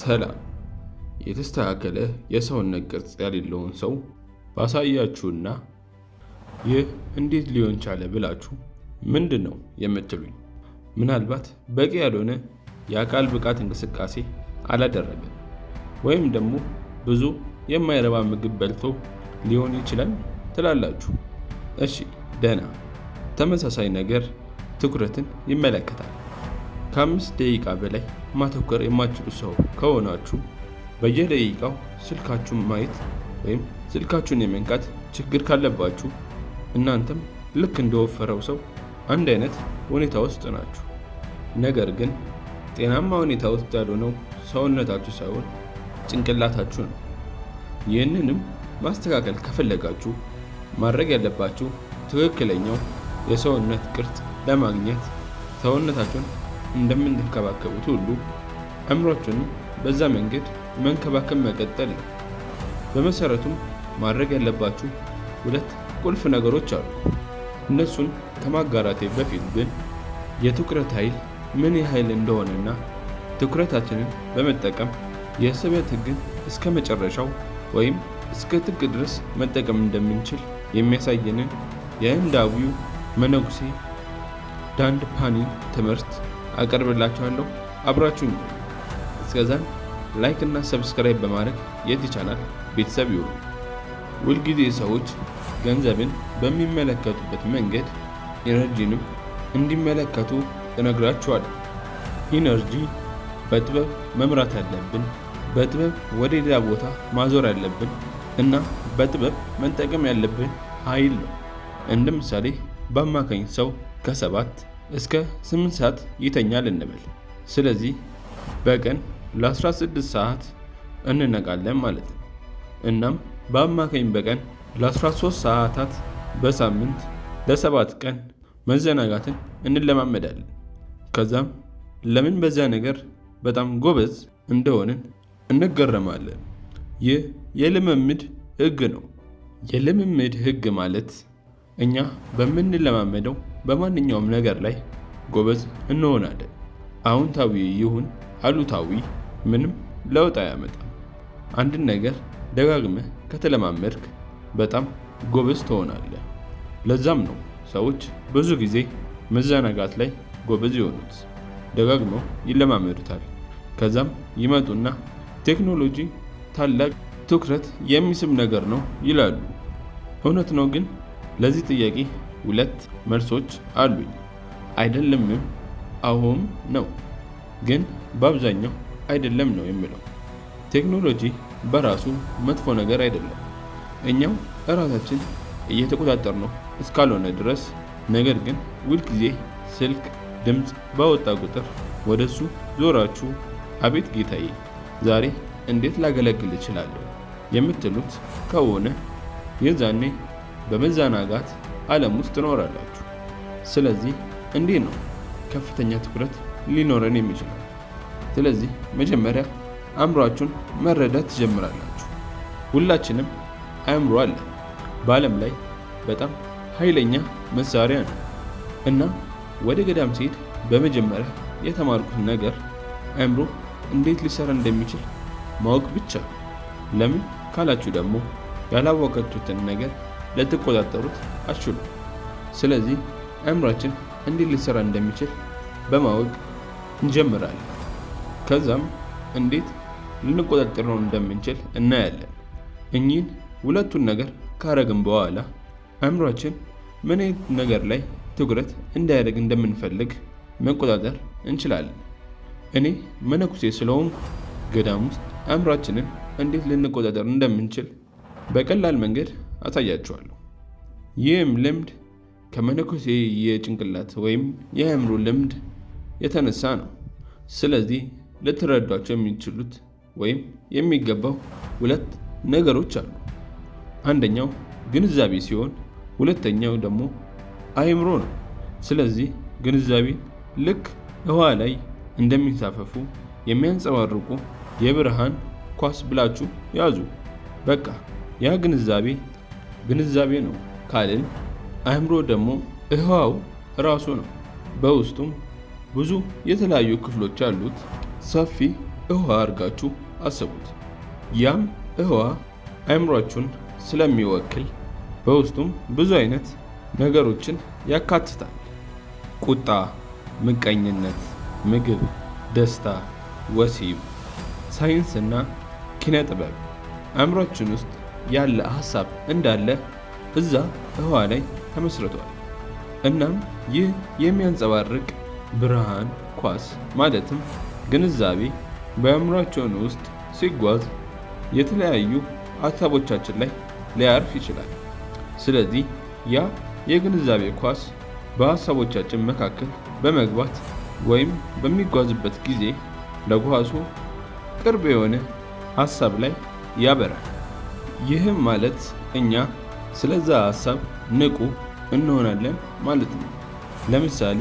ሰላም። የተስተካከለ የሰውነት ቅርጽ የሌለውን ሰው ባሳያችሁና ይህ እንዴት ሊሆን ቻለ ብላችሁ ምንድን ነው የምትሉኝ? ምናልባት በቂ ያልሆነ የአካል ብቃት እንቅስቃሴ አላደረገም ወይም ደግሞ ብዙ የማይረባ ምግብ በልቶ ሊሆን ይችላል ትላላችሁ። እሺ ደህና። ተመሳሳይ ነገር ትኩረትን ይመለከታል። ከ5 ደቂቃ በላይ ማተኮር የማትችሉ ሰው ከሆናችሁ፣ በየደቂቃው ስልካችሁን ማየት ወይም ስልካችሁን የመንካት ችግር ካለባችሁ፣ እናንተም ልክ እንደወፈረው ሰው አንድ አይነት ሁኔታ ውስጥ ናችሁ። ነገር ግን ጤናማ ሁኔታ ውስጥ ያልሆነው ሰውነታችሁ ሳይሆን ጭንቅላታችሁ ነው። ይህንንም ማስተካከል ከፈለጋችሁ ማድረግ ያለባችሁ ትክክለኛው የሰውነት ቅርጽ ለማግኘት ሰውነታችሁን እንደምትንከባከቡት ሁሉ አእምሯችሁንም በዛ መንገድ መንከባከብ መቀጠል ነው። በመሰረቱም ማድረግ ያለባችሁ ሁለት ቁልፍ ነገሮች አሉ። እነሱን ከማጋራቴ በፊት ግን የትኩረት ኃይል ምን ያህል እንደሆነና ትኩረታችንን በመጠቀም የስበት ሕግን እስከ መጨረሻው ወይም እስከ ጥግ ድረስ መጠቀም እንደምንችል የሚያሳየንን የህንዳዊው መነኩሴ ዳንድፓኒን ትምህርት አቀርብላችኋለሁ። አብራችሁኝ ቆዩ። እስከዛን like እና subscribe በማድረግ የዚህ ቻናል ቤተሰብ ይሁኑ። ሁልጊዜ ሰዎች ገንዘብን በሚመለከቱበት መንገድ energy ንም እንዲመለከቱ እነግራችኋለሁ። Energy በጥበብ መምራት ያለብን፣ በጥበብ ወደ ሌላ ቦታ ማዞር ያለብን እና በጥበብ መጠቀም ያለብን ኃይል ነው። እንደ ምሳሌ በአማካኝ ሰው ከ7 እስከ 8 ሰዓት ይተኛል እንበል። ስለዚህ በቀን ለ16 ሰዓት እንነቃለን ማለት ነው። እናም በአማካኝ በቀን ለ13 ሰዓታት፣ በሳምንት ለ7 ቀን መዘናጋትን እንለማመዳለን። ከዛም ለምን በዚያ ነገር በጣም ጎበዝ እንደሆንን እንገረማለን። ይህ የልምምድ ህግ ነው። የልምምድ ህግ ማለት እኛ በምንለማመደው በማንኛውም ነገር ላይ ጎበዝ እንሆናለን። አዎንታዊ ይሁን አሉታዊ ምንም ለውጥ አያመጣም። አንድን ነገር ደጋግመህ ከተለማመድክ በጣም ጎበዝ ትሆናለህ። ለዛም ነው ሰዎች ብዙ ጊዜ መዘናጋት ላይ ጎበዝ የሆኑት። ደጋግመው ይለማመዱታል። ከዛም ይመጡና ቴክኖሎጂ ታላቅ ትኩረት የሚስብ ነገር ነው ይላሉ። እውነት ነው፣ ግን ለዚህ ጥያቄ ሁለት መልሶች አሉኝ። አይደለምም አዎም ነው። ግን በአብዛኛው አይደለም ነው የምለው። ቴክኖሎጂ በራሱ መጥፎ ነገር አይደለም። እኛው እራሳችን እየተቆጣጠርነው እስካልሆነ ድረስ። ነገር ግን ሁልጊዜ ስልክ ድምፅ ባወጣ ቁጥር ወደሱ ዞራችሁ አቤት ጌታዬ፣ ዛሬ እንዴት ላገለግል እችላለሁ የምትሉት ከሆነ የዛኔ በመዘናጋት ዓለም ውስጥ ትኖራላችሁ። ስለዚህ እንዴት ነው ከፍተኛ ትኩረት ሊኖረን የሚችለው? ስለዚህ መጀመሪያ አእምሯችሁን መረዳት ትጀምራላችሁ። ሁላችንም አእምሮ አለን። በዓለም ላይ በጣም ኃይለኛ መሳሪያ ነው። እና ወደ ገዳም ስሄድ በመጀመሪያ የተማርኩት ነገር አእምሮ እንዴት ሊሰራ እንደሚችል ማወቅ ብቻ ነው። ለምን ካላችሁ ደግሞ ያላወቃችሁትን ነገር ልትቆጣጠሩት አትችሉም። ስለዚህ አእምሯችን እንዴት ሊሰራ እንደሚችል በማወቅ እንጀምራለን። ከዛም እንዴት ልንቆጣጠረው እንደምንችል እናያለን። እኚህን ሁለቱን ነገር ካረግን በኋላ አእምሯችን ምን አይነት ነገር ላይ ትኩረት እንዲያደርግ እንደምንፈልግ መቆጣጠር እንችላለን። እኔ መነኩሴ ስለሆንኩ ገዳም ውስጥ አእምሯችንን እንዴት ልንቆጣጠር እንደምንችል በቀላል መንገድ አሳያችኋለሁ። ይህም ልምድ ከመነኩሴ የጭንቅላት ወይም የአእምሮ ልምድ የተነሳ ነው። ስለዚህ ልትረዷቸው የሚችሉት ወይም የሚገባው ሁለት ነገሮች አሉ። አንደኛው ግንዛቤ ሲሆን ሁለተኛው ደግሞ አእምሮ ነው። ስለዚህ ግንዛቤን ልክ ውሃ ላይ እንደሚንሳፈፉ የሚያንጸባርቁ የብርሃን ኳስ ብላችሁ ያዙ። በቃ ያ ግንዛቤ ግንዛቤ ነው ካልን አእምሮ ደግሞ ውሃው ራሱ ነው። በውስጡም ብዙ የተለያዩ ክፍሎች ያሉት ሰፊ ውሃ አድርጋችሁ አስቡት። ያም ውሃ አእምሯችሁን ስለሚወክል በውስጡም ብዙ አይነት ነገሮችን ያካትታል። ቁጣ፣ ምቀኝነት፣ ምግብ፣ ደስታ፣ ወሲብ፣ ሳይንስና ኪነ ጥበብ። አእምሯችን ውስጥ ያለ ሀሳብ እንዳለ እዛ ውሃ ላይ ተመስርቷል። እናም ይህ የሚያንጸባርቅ ብርሃን ኳስ ማለትም ግንዛቤ በአእምሯችን ውስጥ ሲጓዝ የተለያዩ ሀሳቦቻችን ላይ ሊያርፍ ይችላል። ስለዚህ ያ የግንዛቤ ኳስ በሀሳቦቻችን መካከል በመግባት ወይም በሚጓዝበት ጊዜ ለኳሱ ቅርብ የሆነ ሀሳብ ላይ ያበራል። ይህም ማለት እኛ ስለዛ ሀሳብ ንቁ እንሆናለን ማለት ነው። ለምሳሌ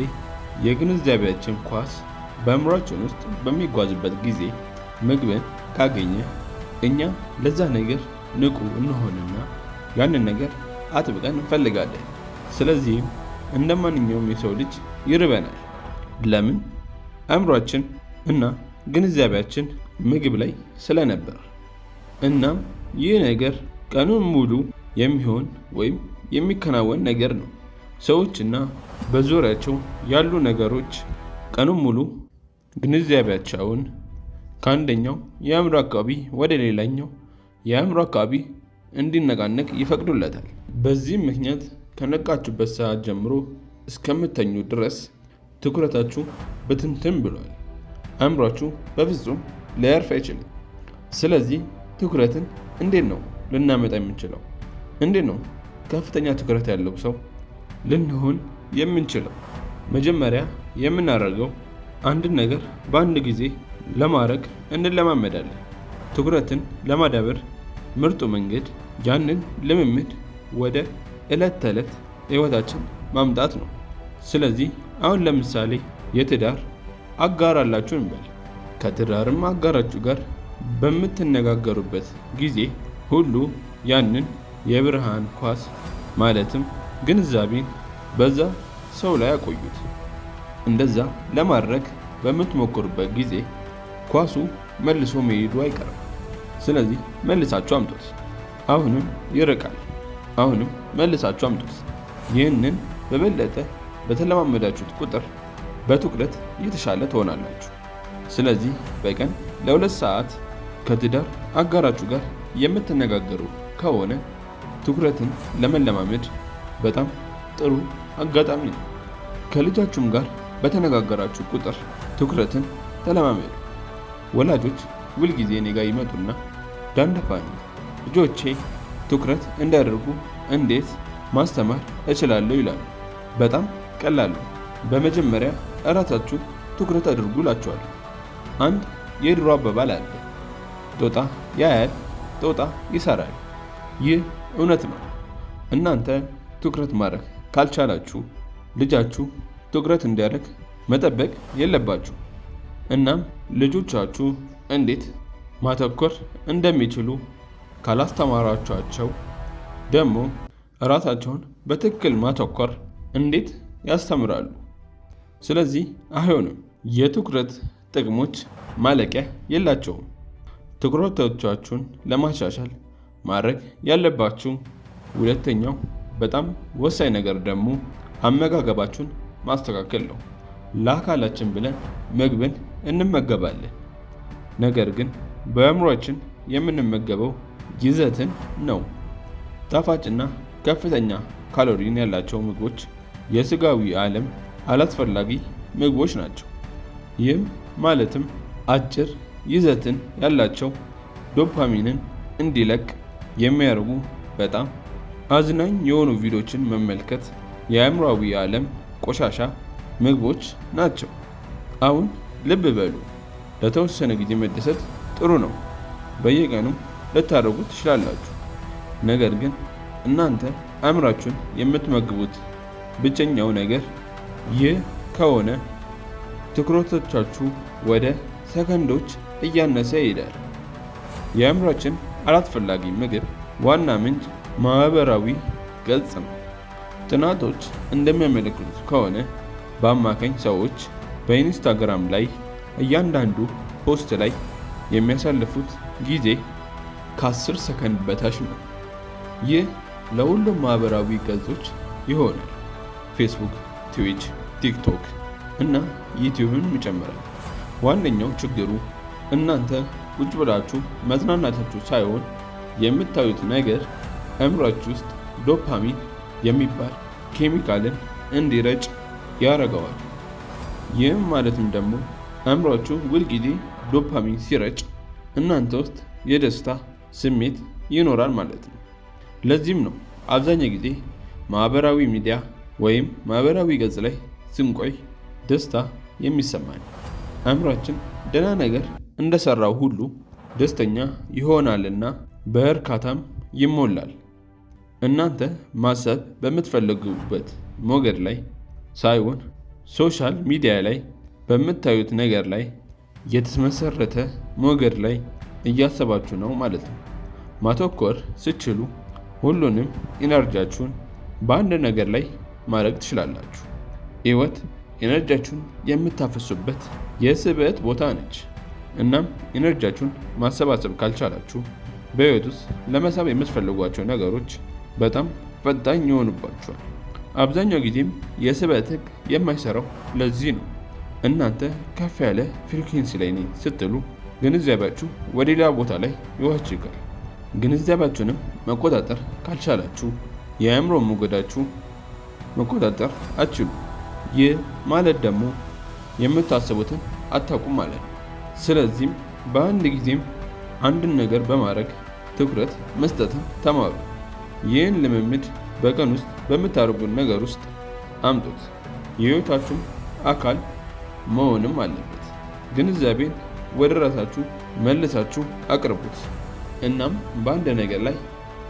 የግንዛቤያችን ኳስ በአእምሯችን ውስጥ በሚጓዝበት ጊዜ ምግብን ካገኘ እኛ ለዛ ነገር ንቁ እንሆንና ያንን ነገር አጥብቀን እንፈልጋለን። ስለዚህም እንደ ማንኛውም የሰው ልጅ ይርበናል። ለምን? አእምሯችን እና ግንዛቤያችን ምግብ ላይ ስለነበር። እናም ይህ ነገር ቀኑን ሙሉ የሚሆን ወይም የሚከናወን ነገር ነው። ሰዎችና በዙሪያቸው ያሉ ነገሮች ቀኑን ሙሉ ግንዛቤያቸውን ከአንደኛው የአእምሮ አካባቢ ወደ ሌላኛው የአእምሮ አካባቢ እንዲነቃነቅ ይፈቅዱለታል። በዚህም ምክንያት ከነቃችሁበት ሰዓት ጀምሮ እስከምተኙ ድረስ ትኩረታችሁ ብትንትን ብሏል። አእምሯችሁ በፍጹም ሊያርፍ አይችልም። ስለዚህ ትኩረትን እንዴት ነው ልናመጣ የምንችለው? እንዴት ነው ከፍተኛ ትኩረት ያለው ሰው ልንሆን የምንችለው? መጀመሪያ የምናደርገው አንድን ነገር በአንድ ጊዜ ለማድረግ እንለማመዳለን። ትኩረትን ለማዳበር ምርጡ መንገድ ያንን ልምምድ ወደ ዕለት ተዕለት ሕይወታችን ማምጣት ነው። ስለዚህ አሁን ለምሳሌ የትዳር አጋር አላችሁ እንበል። ከትዳርም አጋራችሁ ጋር በምትነጋገሩበት ጊዜ ሁሉ ያንን የብርሃን ኳስ ማለትም ግንዛቤን በዛ ሰው ላይ አቆዩት። እንደዛ ለማድረግ በምትሞክሩበት ጊዜ ኳሱ መልሶ መሄዱ አይቀርም። ስለዚህ መልሳችሁ አምጡት። አሁንም ይርቃል። አሁንም መልሳችሁ አምጡት። ይህንን በበለጠ በተለማመዳችሁት ቁጥር በትኩረት የተሻለ ትሆናላችሁ። ስለዚህ በቀን ለ2 ሰዓት ከትዳር አጋራችሁ ጋር የምትነጋገሩ ከሆነ ትኩረትን ለመለማመድ በጣም ጥሩ አጋጣሚ ነው። ከልጃችሁም ጋር በተነጋገራችሁ ቁጥር ትኩረትን ተለማመዱ። ወላጆች ሁልጊዜ እኔ ጋር ይመጡና ዳንደፋኒ ልጆቼ ትኩረት እንዲያደርጉ እንዴት ማስተማር እችላለሁ ይላሉ። በጣም ቀላል ነው። በመጀመሪያ እራሳችሁ ትኩረት አድርጉ እላቸዋለሁ። አንድ የድሮ አባባል አለ፣ ጦጣ ያያል ጦጣ ይሰራል። ይህ እውነት ነው። እናንተ ትኩረት ማድረግ ካልቻላችሁ ልጃችሁ ትኩረት እንዲያደርግ መጠበቅ የለባችሁ። እናም ልጆቻችሁ እንዴት ማተኮር እንደሚችሉ ካላስተማራችኋቸው ደግሞ እራሳቸውን በትክክል ማተኮር እንዴት ያስተምራሉ? ስለዚህ አይሆንም። የትኩረት ጥቅሞች ማለቂያ የላቸውም። ትኩረቶቻችሁን ለማሻሻል ማድረግ ያለባችሁ ሁለተኛው በጣም ወሳኝ ነገር ደግሞ አመጋገባችሁን ማስተካከል ነው። ለአካላችን ብለን ምግብን እንመገባለን፣ ነገር ግን በአእምሯችን የምንመገበው ይዘትን ነው። ጣፋጭና ከፍተኛ ካሎሪን ያላቸው ምግቦች የስጋዊ ዓለም አላስፈላጊ ምግቦች ናቸው። ይህም ማለትም አጭር ይዘትን ያላቸው ዶፓሚንን እንዲለቅ የሚያደርጉ በጣም አዝናኝ የሆኑ ቪዲዮችን መመልከት የአእምሯዊ ዓለም ቆሻሻ ምግቦች ናቸው። አሁን ልብ በሉ፣ ለተወሰነ ጊዜ መደሰት ጥሩ ነው። በየቀኑ ልታደርጉት ትችላላችሁ። ነገር ግን እናንተ አእምሯችሁን የምትመግቡት ብቸኛው ነገር ይህ ከሆነ ትኩረቶቻችሁ ወደ ሰከንዶች እያነሰ ይሄዳል። የአእምሯችን አላስፈላጊ ምግብ ዋና ምንጭ ማህበራዊ ገጽ ነው። ጥናቶች እንደሚያመለክቱት ከሆነ በአማካኝ ሰዎች በኢንስታግራም ላይ እያንዳንዱ post ላይ የሚያሳልፉት ጊዜ ከ10 ሰከንድ በታች ነው። ይህ ለሁሉም ማህበራዊ ገጾች ይሆናል። ፌስቡክ፣ ትዊች፣ ቲክቶክ እና ዩቲዩብን ይጨምራል። ዋነኛው ችግሩ እናንተ ቁጭ ብላችሁ መዝናናታችሁ ሳይሆን የምታዩት ነገር አእምሯችሁ ውስጥ ዶፓሚን የሚባል ኬሚካልን እንዲረጭ ያደርገዋል። ይህም ማለትም ደግሞ አእምሯችሁ ሁልጊዜ ዶፓሚን ሲረጭ እናንተ ውስጥ የደስታ ስሜት ይኖራል ማለት ነው። ለዚህም ነው አብዛኛው ጊዜ ማህበራዊ ሚዲያ ወይም ማህበራዊ ገጽ ላይ ስንቆይ ደስታ የሚሰማን። አእምሯችን ደህና ነገር እንደሰራው ሁሉ ደስተኛ ይሆናልና በእርካታም ይሞላል። እናንተ ማሰብ በምትፈልጉበት ሞገድ ላይ ሳይሆን social media ላይ በምታዩት ነገር ላይ የተመሰረተ ሞገድ ላይ እያሰባችሁ ነው ማለት ነው። ማተኮር ስትችሉ ሁሉንም energy ያችሁን በአንድ ነገር ላይ ማድረግ ትችላላችሁ። ህይወት energy ያችሁን የምታፈሱበት የስበት ቦታ ነች። እናም energy ያችሁን ማሰባሰብ ካልቻላችሁ በህይወት ውስጥ ለመሳብ የምትፈልጓቸው ነገሮች በጣም ፈጣኝ ይሆኑባችኋል። አብዛኛው ጊዜም የስበት ህግ የማይሰራው ለዚህ ነው። እናንተ ከፍ ያለ frequency ላይ ነኝ ስትሉ ግንዛቤያችሁ ወደ ሌላ ቦታ ላይ ይዋዥቃል። ግንዛቤያችሁንም መቆጣጠር ካልቻላችሁ የአእምሮ ሞገዳችሁ መቆጣጠር አትችሉ። ይህ ማለት ደግሞ የምታስቡትን አታውቁም ማለት ነው። ስለዚህም በአንድ ጊዜም አንድን ነገር በማድረግ ትኩረት መስጠትን ተማሩ። ይህን ልምምድ በቀን ውስጥ በምታደርጉት ነገር ውስጥ አምጡት። የህይወታችሁም አካል መሆንም አለበት። ግንዛቤን ወደ ራሳችሁ መልሳችሁ አቅርቡት። እናም በአንድ ነገር ላይ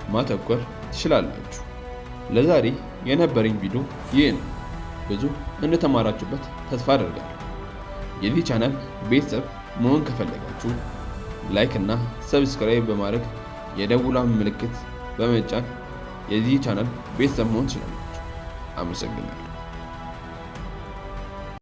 ማተኮር ትችላላችሁ። ለዛሬ የነበረኝ ቪዲዮ ይህ ነው። ብዙ እንደተማራችሁበት ተስፋ አደርጋለሁ። የዚህ ቻናል ቤተሰብ መሆን ከፈለጋችሁ like እና subscribe በማድረግ የደውሏን ምልክት በመጫን የዚህ ቻናል ቤተሰብ መሆን ትችላላችሁ። አመሰግናለሁ።